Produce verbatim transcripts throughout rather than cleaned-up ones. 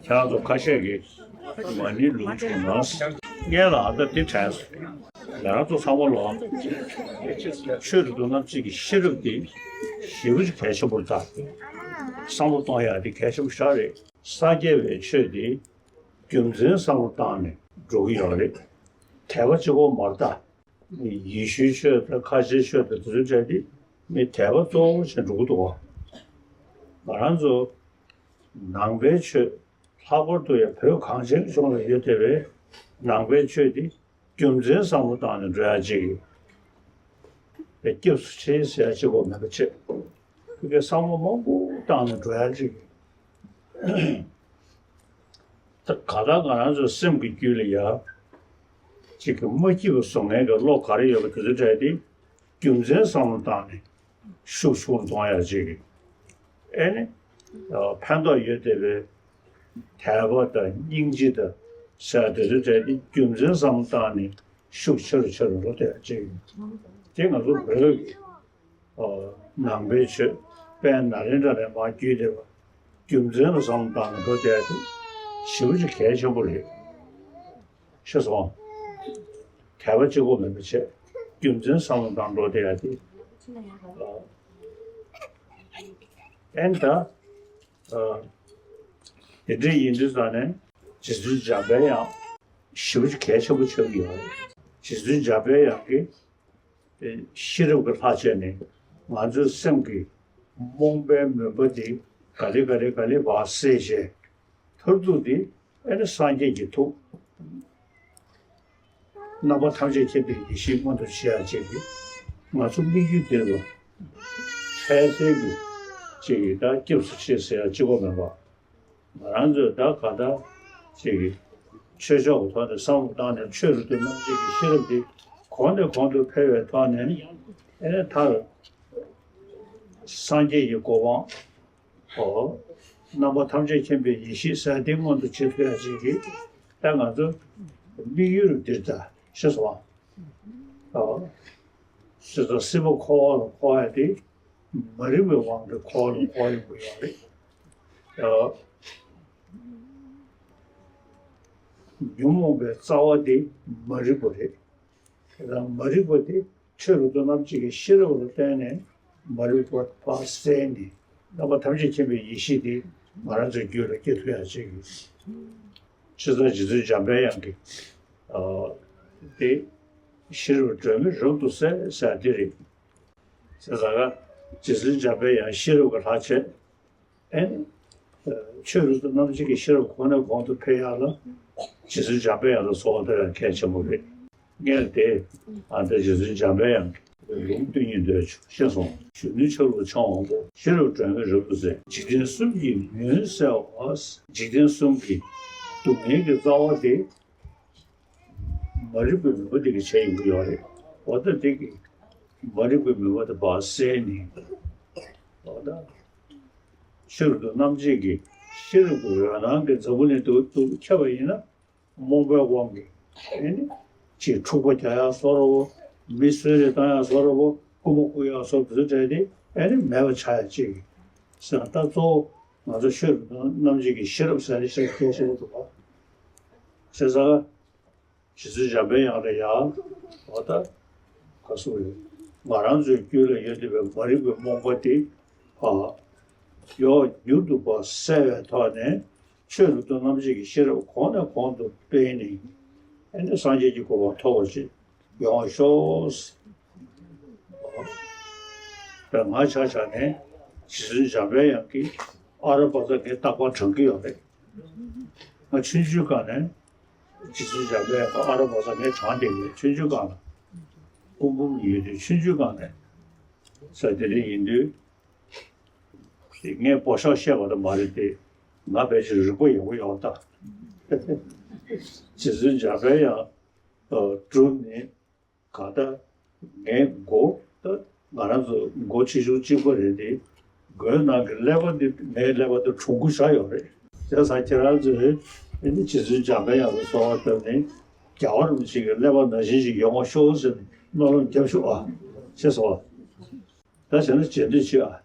ཁྱེད་རང་ཚོ་ཁ་ཤས་ཀྱིས་མ་ཎི་ལུང་བྱུང་ན། ངས་ལ་ཨ་ད་འདི་དྲན་སོང་། ང་རང་ཚོ་ཚང་མ་ལ་ཆོས་རིག་ཏུ་རྣམ་འབྱེད་ཀྱི་ཤེས་རབ་འདི་ཞེ་པོ་ཅིག་གལ་ཆེན་པོ་རེད་ད། བསམ་བློ་གཏོང་ཡག་འདི་གལ་ཆེན་པོ་ཞེ་དྲག་རེད། སངས་རྒྱས་པའི་ཆོས་འདི་རྒྱུ་མཚན་བསམ་བློ་བཏང་ནས་འགྲོ་གི་ཡོད་རེད། དད་པ་གཅིག་པོ་མ་རེད་ད། ཡེ་ཤུའི་ཆོས་དང་ཁ་ཆེའི་ཆོས་དང་དེ་ཚོའི་གྲས་དེ་མི་དད་པ་གཙོ་བོ་བྱས་འགྲོ་གི་འདུག་བ། ང་རང་ཚོ་ནང་པའི་ཆོས་ལྷག་པར་དུ་ཡང་བོད་གངས་ཅན་གྱི་ལྗོངས་ལ་ཡོད་བསྡད་པའི་ནང་པའི་ཆོས་དེ་རྒྱུ་མཚན་བསམ་བློ་བཏང་ནས་འགྲོ་ཡ་གཅིག་གི་སྐྱབས་སུ་མཆི་ཟེར་ཡ་གཅིག་པོ་མེད་པ་བྱས། ཁོ་གི་བསམ་བློ་མང་པོ་བཏང་ནས་འགྲོ་ཡ་གཅིག་གི། ད་ག་ད་ང་རང་ཚོའི་སེམས་ཀྱི་རྒྱུད་ལ་ཡ། གཅིག་གི་མ་སྐྱིད་པ་བཟོ་མཁན་གྱི་བློ་ག་རེ་ཡོད་པ་དེ་ཚོའི་གྲས་དེ་རྒྱུ་མཚན་བསམ་བློ་བཏང་ནས་ཤུགས་ཆུང་གཏོང་ཡ་གཅིག་གི། ཨེ་ནི། ཕན་ཐོགས་ཡོད་བསྡད་པའི་དད་པ་དང་སྙིང་རྗེ་དང་ཟེར་དེ་ཚོའི་གྲས་དེ་རྒྱུ་མཚན་བསམ་བློ་བཏང་ནས་ཤུགས་ཆེ་རུ་ཆེ་རུ་འགྲོ་བསྡད་ཡ་གཅིག་གི། དེ་ང་ཚོ་བོད་ཀྱི། ནང་པའི་ཆོས་དཔལ་ནཱ་ལེནྡྲ་ནས་མར་བརྒྱུད་བསྡད་པ་རྒྱུ་མཚན་ལ་བསམ་བློ་བཏང་ནས་འགྲོ་བསྡད་ཡ་དེ་ཞེ་པོ་ཅིག་གལ་ཆེན་པོ་རེད། ཤེས་སོང་། དད་པ་གཅིག་པོ་མིན་པ་བྱས་རྒྱུ་མཚན་བསམ་བློ་བཏང་འགྲོ་བསྡད་ཡ་དེ། ཨེ་ནི་ད། དེ་འདྲ་ཡིན་དུས་ཙང་ནས་རྗེ་བཙུན་འཇམ་པའི་དབྱངས་ཞེ་པོ་ཅིག་གལ་ཆེན་པོ་ཆགས་ཀྱི་ཡོད་རེད། རྗེ་བཙུན་འཇམ་པའི་དབྱངས་ཀྱིས། ཤེས་རབ་ཀྱི་ལྷ་བྱས་ནས་ང་ཚོའི་སེམས་ཀྱི་རྨོངས་པའི་མུན་པ་འདི་ག་ལེ་ག་ལེ་ག་ལེ་བར་བསལ་བྱས། མཐར་ཐུག་འདི་ཨེ་ནི་སངས་རྒྱས་ཀྱི་ཐུགས། རྣམ་པ་ཐམས་ཅད་མཁྱེན་པའི་ཡེ་ཤེས་མངོན་དུ་བྱེད་ཡ་གཅིག་གི། ང་ཚོ་དམིགས་ཡུལ་འདི་ལ་འཕྲལ་སེལ་གྱི་གཅིག་གི་ད་སྐྱབས་སུ་མཆི་ཟེར་ཡ་གཅིག་པོ་མེད་པ། ང་རང་ཚོས་ད་ག་ད་ཅིག་གི་ཆོས་ཕྱོགས་ཀྱི་ཐོག་ནས་བསམ་བློ་བཏང་ནས་ཆོས་རིག་ཏུ་རྣམ་འབྱེད་ཀྱི་ཤེས་རབ་འདི་གོང་ནས་གོང་དུ་འཕེལ་བའི་ཐོག་ནས་ཨེ་མཐར་སངས་རྒྱས་ཀྱི་གོ་འཕང་། ཨོ། རྣམ་པ་ཐམས་ཅད་མཁྱེན་པའི་ཡེ་ཤེས་ཟེར་དེ་མངོན་དུ་བྱེད་ཐུབ་ཡ་ཅིག་གི་ད་ང་ཚོ་དམིགས་ཡུལ་འདིར་ད་ཤེས་སོང་ཨ། ཨོ། སྲིད་པ་སྲིད་པ་འཁོར་བ་ལ་འཁོར་ཡ་དེ། མ་རིག་པའི་དབང་གིས་འཁོར་བ་ལ་འཁོར་ཡོང་གི་ཡོད་རེད། ཨ། ཉོན་མོངས་པའི་རྩ་བ་དེ་མ་རིག་པ་རེད། དེ་དང་མ་རིག་པ་དེ་ཆོས་རབ་ཏུ་རྣམ་འབྱེད་ཀྱི་ཤེས་རབ་ལ་བརྟེན་ནས་མ་རིག་པ་ཕར་བསལ་ནས་རྣམ་པ་ཐམས་ཅད་མཁྱེན་པའི་ཡེ་ཤེས་དེ་ང་རང་ཚོའི་རྒྱུད་ལ་སྐྱེ་ཐུབ་ཡ་བྱེད་ཀྱི། ཕྱི་ཙང་རྗེ་བཙུན་འཇམ་པའི་དབྱངས་ཀྱིས་ཨ། དེ་ཤེས་རབ་སྒྲོན་མེ་རབ་ཏུ་གསལ་ཟེར་དེ་རེད། ཟེར་ཙང་ཀ་རྗེ་བཙུན་འཇམ་པའི་དབྱངས་ཤེས་རབ་ཀྱི་ལྷ་བྱས། ཨེ། ཆོས་རབ་ཏུ་རྣམ་འབྱེད་ཀྱི་ཤེས་རབ་གོང་ནས་གོང་དུ་འཕེལ་ཡག་ལ། རྗེ་བཙུན་འཇམ་པའི་དབྱངས་ལ་གསོལ་བ་འདེབས་ཡག་གལ་ཆེན་པོ་རེད། ངས་དེ། ཨ་ད་རྗེ་བཙུན་འཇམ་པའི་དབྱངས་ཀྱི་ལུང་བསྟན་སྙིང་འདོད་བྱུང་ཤེས་སོང་། གཞོན་ནུའི་ཆ་ལུགས་འཆང་བ་པོ། ཤེས་རབ་སྒྲོན་མེ་རབ་ཏུ་གསལ། འཇིག་རྟེན་གསུམ་གྱི་མུན་བསལ་བ། འཇིག་རྟེན་གསུམ་གྱི་སྡུག་བསྔལ་གྱི་རྩ་བ་དེ། མ་རིག་པའི་མུན་པ་དེ་གིས་བྱས་ཡོང་གི་ཡོད་རེད། འོ་ད་དེ་གིས་མ་རིག་པའི་མུན་པ་དེ་ཕར་བསལ་ནས། འོ་ད་ཆོས་རབ་ཏུ་རྣམ་འབྱེད་ཀྱི་ཤེས་རབ་ཀྱི་འོད་སྣང་གི་འཛམ་བུ་གླིང་དུ་དུ་ཁྱབ་པ་ཡིན་ན། རྨོངས་པའི་དབང་གིས་ཨེ་ནི་ཅིག་འཁྲུག་པ་རྒྱག་ཡག་བཟོ་འདྲ་བོ། མི་གསོད་རེས་བཏང་ཡག་བཟོ་འདྲ་བོ། རྐུ་མ་རྐུ་ཡག་བཟོ་འདྲ་བོ་དེ་ཨེ་ནི་མེད་པ་ཆགས་ཡག་ཅིག་ཟེར་ན། ད་གཙོ་བོ་ང་ཚོ་ཆོས་རབ་ཏུ་རྣམ་འབྱེད་ཀྱི་ཤེས་རབ་ཟེར་ནས་བཤད་མཁན་ཞིག་འདུག་ག་ཟེར་ཙང་། རྗེ་བཙུན་འཇམ་པའི་དབྱངས་ལ་ཡང་འོ་ད་ག་སུ་རེད། ང་རང་ཚོའི་རྒྱུད་ལ་ཡོད་བསྡད་པའི་མ་རིག་པའི་རྨོངས་པ་དེ་ཕར་མགྱོགས་མྱུར་དུ་ཕར་བསལ་བའི་ཐོག་ནས་ཆོས་རབ་ཏུ་རྣམ་འབྱེད་ཀྱི་ཤེས་རབ་གོང་ནས་གོང་དུ་སྤེལ་ནས་ཨེ་ནི་སངས་རྒྱས་ཀྱི་གོ་འཕང་ཐོབ་པ་ཞིག་ཡོང་བ་ཤོག་ད་ང་ཆ་བཞག་ནས་རྗེ་བཙུན་འཇམ་པའི་དབྱངས་ཀྱི་ཨ་རོ་པ་ཙ་ངས་རྟག་པར་བགྲང་གི་ཡོད་རེད། ང་ཆུང་ཆུང་སྒང་ནས་རྗེ་བཙུན་འཇམ་པའི་དབྱངས་ཀྱི་ཨ་རོ་པ་ཙ་ངས་བགྲང་བསྡད་ཡོད། ཆུང་ཆུང་སྒང་ལ་སྐུ་འབུམ་ཡོད་དུས་ཆུང་ཆུང་སྒང་ནས་ས་དེ་འདྲ་ཡིན་དུས། ངས་པོ་ཤག་བཤད་པ་དེ་མ་རེད་དེ། ང་ཕལ་ཆེར་རིག་པ་ཡག་པོ་ཡོད་ད། རྗེ་བཙུན་འཇམ་པའི་དབྱངས་སྒྲུབ་ནས། གང་ལྟར་ངའི་མགོ་ད་ང་རང་ཚོ་མགོ་ཆེ་ཆུང་གཅིག་པ་རེད་དེ། མགོའི་ནང་གི་ཀླད་པ་འདི་ངའི་ཀླད་པ་དང་གྲུང་པོ་ཆགས་ཡོད་རེད། བྱས་ཙང་ཁྱེད་རང་ཚོས་ཨེ་ནི་རྗེ་བཙུན་འཇམ་པའི་དབྱངས་ལ་གསོལ་བ་བཏབ་ནས་རྒྱལ་བ་རིན་པོ་ཆེ་གི་ཀླད་པ་ནང་བཞིན་ཞིག་ཡོང་བ་ཤོག་ཟེར་ནས་སྨོན་ལམ་རྒྱབ་ཤོག་ཨ། ཤེས་སོང་ཨ། ད་བྱས་ན་རྗེས་ཟློས་བྱེད་ཨ།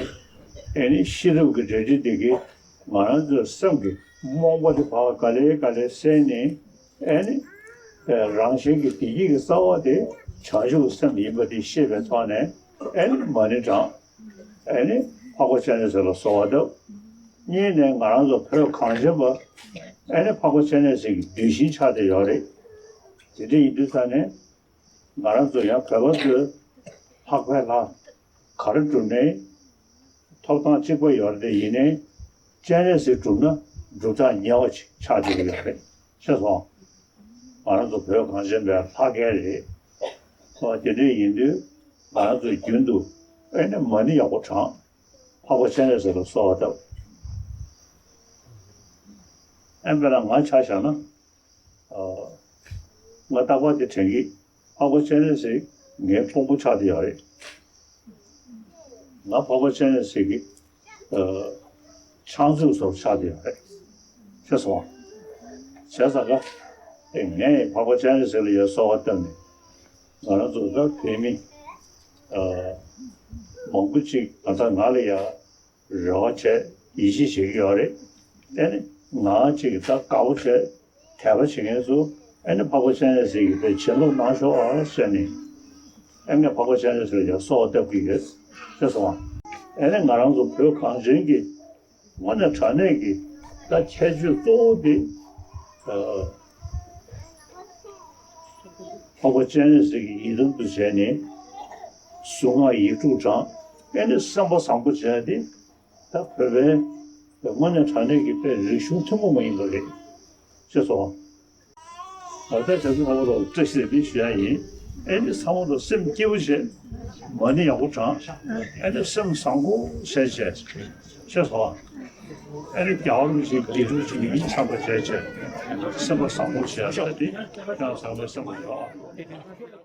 ནས་ཨེ་ནི་ཤེས་རབ་ཀྱི་འབྲེལ་འདྲིས་དེ་གིས་ང་རང་ཚོའི་སེམས་ཀྱི་རྨོངས་པ་དེ་ཕར་ག་ལེ་ག་ལེ་བསལ་ནས་ཨེ་ནི་རང་གཞན་གྱི་བདེ་སྐྱིད་ཀྱི་རྩ་བ་དེ་བྱང་ཆུབ་སེམས་ཡིན་པ་དེ་ཤེས་པའི་ཐོག་ནས་ཨེ་ནི་མ་ཎི་བགྲང་། ཨེ་ནི་འཕགས་པ་སྤྱན་རས་གཟིགས་ལ་གསོལ་བ་བཏབ། གཉིས་ནས་ང་རང་ཚོ་བོད་གངས་ཅན་པ་ཨེ་ནི་འཕགས་པ་སྤྱན་རས་གཟིགས་ཀྱི་གདུལ་ཞིང་ཆགས་བསྡད་ཡོད་རེད། དེ་འདྲ་ཡིན་དུས་ཙང་ནས་ང་རང་ཚོ་ཡང་བོད་པ་ཚོས་ལྷག་པའི་ལྷ་ག་རེ་བསྒྲུབ་ནའི་ཐོབ་ཐང་གཅིག་པ་ཡོད་རེད། དེ་ཡིན་ནའི་སྤྱན་རས་གཟིགས་བསྒྲུབ་ན་སྒྲུབ་ཐག་ཉེ་བ་ཅིག་ཆགས་བསྡད་ཀྱི་ཡོད་རེད། ཤེས་སོང་། ང་རང་ཚོ་བོད་གངས་ཅན་པའི་ལྷ་སྐལ་རེད། ཨོ་དེ་འདྲ་ཡིན་དུས་ང་རང་ཚོས་རྒྱུན་དུ་ཨེ་ནི་མ་ཎི་ཡག་པོ་བགྲང་། འཕགས་པ་སྤྱན་རས་གཟིགས་ལ་གསོལ་བ་བཏབ། ཨེ་དཔེར་ན་ང་ཆ་བཞག་ན། ཨ། ང་རྟག་པར་དེ་དྲན་གི། འཕགས་པ་སྤྱན་རས་གཟིགས་ངའི་དཔུང་པ་ཆགས་བསྡད་ཡོད་རེད། ང་འཕགས་པ་སྤྱན་རས་གཟིགས་ཀྱི་ཨ། ཕྱག་མཛུབ་ཚོར་ཆགས་བསྡད་ཡོད་རེད། ཤེས་སོང་། བྱས་ཙང་ཀ་ཨེ་ངས་འཕགས་པ་སྤྱན་རས་གཟིགས་ལ་ཡ་གསོལ་བ་བཏབ་ནས་ང་རང་ཚོ་ད་བོད་མི་ཨ། མང་པོ་ཅིག་ད་ལྟ་ང་ལ་ཡ། རེ་བ་བྱས་ཡིད་ཆེས་བྱེད་ཀྱི་ཡོད་རེད། ཨེ་ནི་ང་གཅིག་གིས་ད་དགའ་པོ་བྱས་དད་པ་བྱེད་མཁན་ཚོ་ཨེ་ནི་འཕགས་པ་སྤྱན་རས་གཟིགས་ཀྱི་དཔེ་བྱིན་རླབས་གནང་ཤོག་ཨ་ཟེར་ནས་ཨེ་ངས་འཕགས་པ་སྤྱན་རས་གཟིགས་ལ་ཡང་གསོལ་བ་བཏབ་ཀྱི་ཡོད། ཤེས་སོང་ཨ། ཨེ་ནི་ང་རང་ཚོ་བོད་གངས་ཅན་གྱི་དངོས་གནས་དྲང་གནས་ཀྱི་ད་ཁྱད་ཆོས་གཙོ་བོ་དེ་ཨ། འཕགས་པ་སྤྱན་རས་གཟིགས་ཀྱི་ཡི་དམ་དུ་བྱས་ནས་གཟུངས་སྔགས་ཡིག་དྲུག་བགྲང་། ཨེ་ནི་སེམས་པ་བཟང་པོ་བྱས་ཏེ། ད་བོད་པའི་དངོས་གནས་དྲང་གནས་ཀྱི་དཔེ་རིག་གཞུང་ཐུན་མོང་མ་ཡིན་པ་རེད། ཤེས་སོང་། ད་ལྟ་བྱས་ཚུལ་ཚང་མ་ལ་བཀྲ་ཤིས་བདེ་ལེགས་ཞུ་ཡ་ཡིན། ཨེ་ནི་ཚང་མ་ལ་སེམས་སྐྱིད་པོ་བྱེད། མ་ཎི་ཡག་པོ་བགྲང་། ཨེ་ནི་སེམས་བཟང་པོ་བྱས་བྱས། ཤེས་སོང་། ཨེ་ནི་རྒྱལ་བ་རིན་པོ་ཆེའི་དགེ་ཕྲུག་ཅིག་ཡིན་བསམ་པ་བྱས་བྱས། སེམས་པ་བཟང་པོ་བྱས་བྱས་ཏེ་ཡང་ཚང་མའི་སེམས་པ་ཡག